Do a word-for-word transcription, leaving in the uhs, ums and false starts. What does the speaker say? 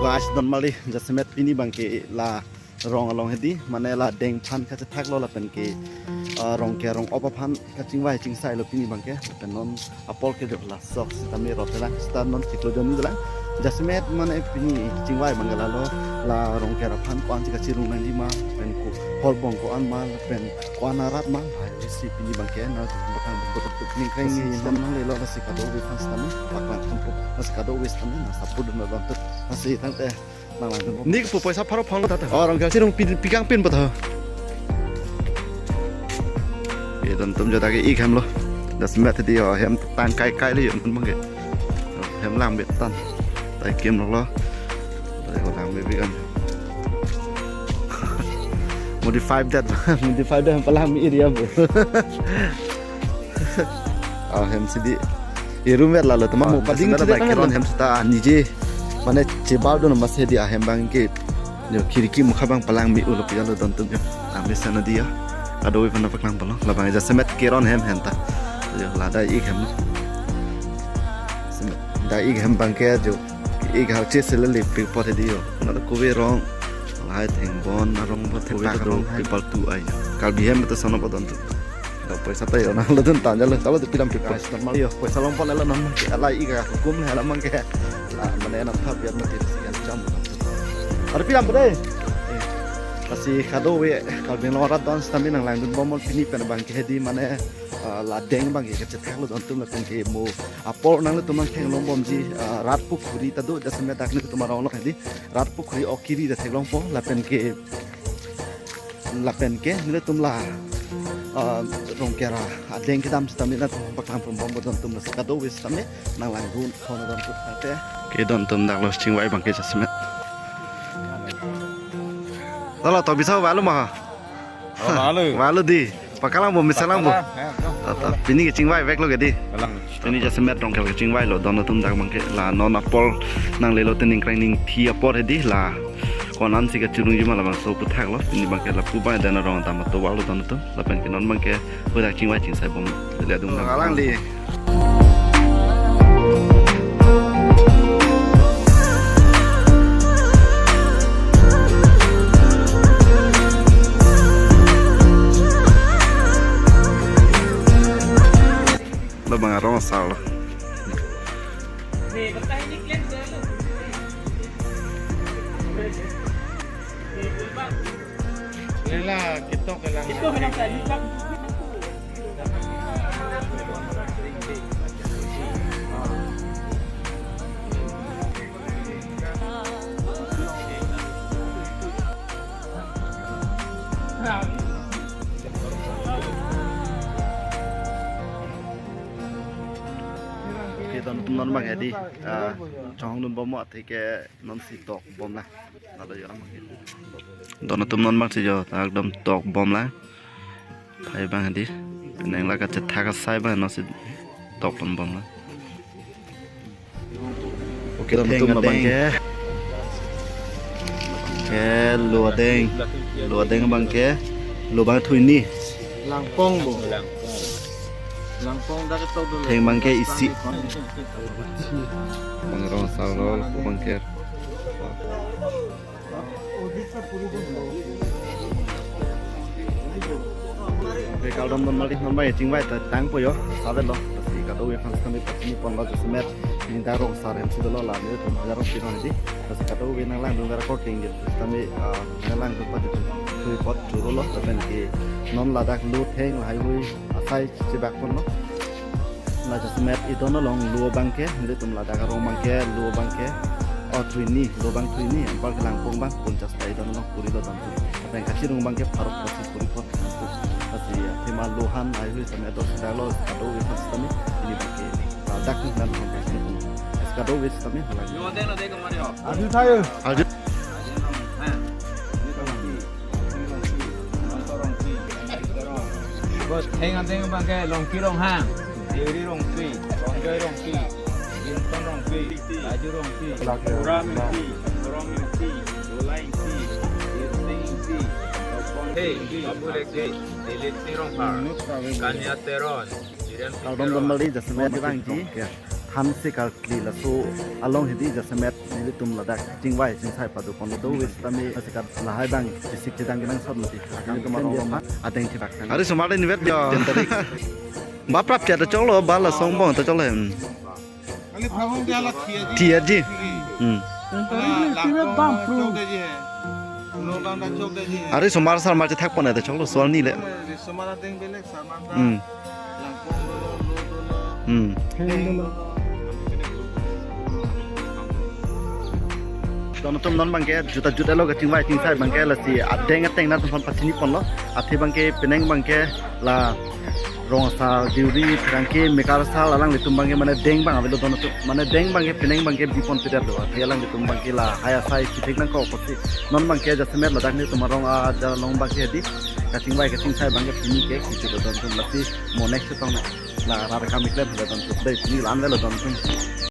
Guys, don mali, jasemet pini abangke la rong along hedi, mane la deng aphan kachethaklo lapen ke, ah, Rongker rong-op aphan kachingvai chingsailo pini abangke, lapen non apor ke jo laso sitame rot lang, sita non chiklo jonni lang. Jasemet mane pini chingvai abangke lalo, la Rongker aphan ko-ansi kachirung nangji ma, lapen ko holbong ko-an ma, lapen ko-an arat ma, hai si pini abangke, na bakang betul-betul ningkreng ni non nanglelo, lasi kadokave aphan sitame paklang thumpo, lasi kadokave sitame na support dun don tu, lasi tangte nanglang dun. Neli pu poisa pharo pharo ta. Oh, Rongker chirung pi, pi kangpin po ta. Ye don atum jo dak ik hemlo. Jasemet hedi, oh, hem tang kai kai le yo non abangke. Hem lang bet tan. Tai kim lo lo. Tai ko lang bet bi kan. Modify that. Modify that palang mi area bo. Ah, hem si di. Irum vet lalo teman mo, ah, pading sida sida bai kan kiron hem sita nije. Mane chebal dun mas hedi ahem abangke. Yo, khiriki mukha abang palang mi ulo piyalo don atum yo. Ami sana dia. Kadokave aphan paklang polo. Labang jasemet kiron hem hen ta. Yo, la dak ik hem. Semet. Dak ik hem abangke jo. Ik hal che sele le pi pot hedi yo. Na da kove rong. Lahai thengbon arong bo thepa rong hai. People tu ai. Karbi hem ta sono po don atum. Da poisa ta yo nanglo dun tanya lo. Talo de pilam pi pot. Guys, normal yo. Poisa longpon elo non. Ala ik ahukum hala abangke. La mane na thap ya mati si kan jam. Ada pilam po dei. Lasi kadokave Karbi Anglong arat don sitame nanglang dun bom pini pen abangke hedi mane, ah, la deng abangke kachethaklo don atum lapen ke mo apor nanglitum nangtheklong bomji, ah, rat pukhuri ta do, jasemet dak nelitum arong along hedi rat pukhuri okiri ta theklongpo lapen ke, lapen ke nelitum la, ah, Rongker adeng kedam sitame nangtum paklang pon bom don atum, lasi kadokave sitame nanglang dun thon don atum tangte. Ke don atum daklo chingvai abangke jasemet. Lalo to bisa ba lo ma. Oh, lalu. Lalu di. Pakalang bo, misalang bo. Pakalang, ya, ya. Tata, pini kachingvai veklo ke di. Kalang. Pini jasemet Rongker kachingvailo, don atum dak abangke la non apor nanglelo te ningkreng ningthi apor hedi la. Ko-ansi kachirungji ma labangso puthaklo. Pini abangke lapu abang dan arong tama to valo don atum. Lapen ke non abangke pu dak chingvai chingsai bom. Dili adung. Oh, dam. Kalang di. Labang arong asar lo. Lela kitok kelang. Kitok kelang sa, lipat. Oke, don atum non abang hedi, ah, chonghong dun bom athe ke nonsi tok bom lang. Lalu yo abang hedi. Don atum non abang si yo, ta ekdom tok bom lang. Phai abang hedi. Neng la kachethak asai abang nonsi tok pon bom lang. Oke, don atum abang ke. Ke lo adeng. Lo adeng abang ke. Lo abang thuini. Langpong bo. Langpong dak ketok dulu. Theng abang ke isi. Abang arong asar lo, abang ke. Oke, kardom don mali, non abang chingvai ta tangpo yo, sabe lo, lasi kadokave aphan kami pachini ponlo jasemet, neli dak rong asar hem si dolo la, nelitum hajar rong si rong hedi, lasi kadokave nanglang dun recording gitu, kami, ah, nanglang dun pati tu, tu pot churo lo, lapen ke non ladak lo theng lahai hui, asai chebak ponlo. La jasemet idon along lo abang ke, nelitum ladak arong abang ke, lo abang ke, oh, thuini, lo abang thuini, anpar ke langpong abang, punchas ta idon along puri lo don atum. Lapen kachirung abang ke pharo phosi puri phot don atum. Lasi athema lo aphan, ai hui sitame do sida lo, kadokave aphan sitame, pini abang ke, ladak ni nan hon pasi pun. Kadokave sitame, halagi. Adu thayo. Adu. Bos, heng adeng abang ke Longki Ronghang, Deuri Rongpi, Ronjoy Rongpi, Ginton Rongpi, Raju Rongpi, Pura Ingti, Korom Ingti, Dola Ingti, Girsing Ingti, Topon Ingti, Babu Reke, Dilip Sing Ronghang, Kania Teron, Jiren Kardom Teron. Don mali, jasemet abang ji. Ya. Hanse karkli laso along hedi jasemet nelitum ladak chingvai chingsai pado ponlo do wis tame asika lahai bang chisik chedang kenangsot mati. Nelitum arong rong adeng thibak tang. Ari osomar le nivet ya. Ba prap cha ta choklo, ba la songbong ta choklo. Hmm. Kali phrang dia la thia ji. Thia ji. Hmm. Langkong bang chok de ji hai. Lo bang da chok de ji hai. Ari osomar sarmar chethak pon ta choklo, osomar ni le. Osomar adeng belek, sarmar ta. Hmm. Langkong lo, lo, lo, lo. Hmm. Heng lo. Don atum, non bangke juta juta lo kachingvai chingsai bangke lasi adeng ateng nelitum aphan pachini ponlo. Athe bangke penang bangke la rong asal, deuri, pherangke, mekar asal, alanglitum bangke mane deng bang avelo don atum. Mane deng bangke penang bangke bipon pedet lo. Athe alanglitum bangke lahai asai pithek nangkok pusi. Non bangke jasemet ladak nelitum arong ajar along bangke hedi kachingvai kachingsai bangke pini ke kichu lo don atum, lasi mo next chetong na. La rat kam iklem lo don atum. Dei, ni lan lo don atum.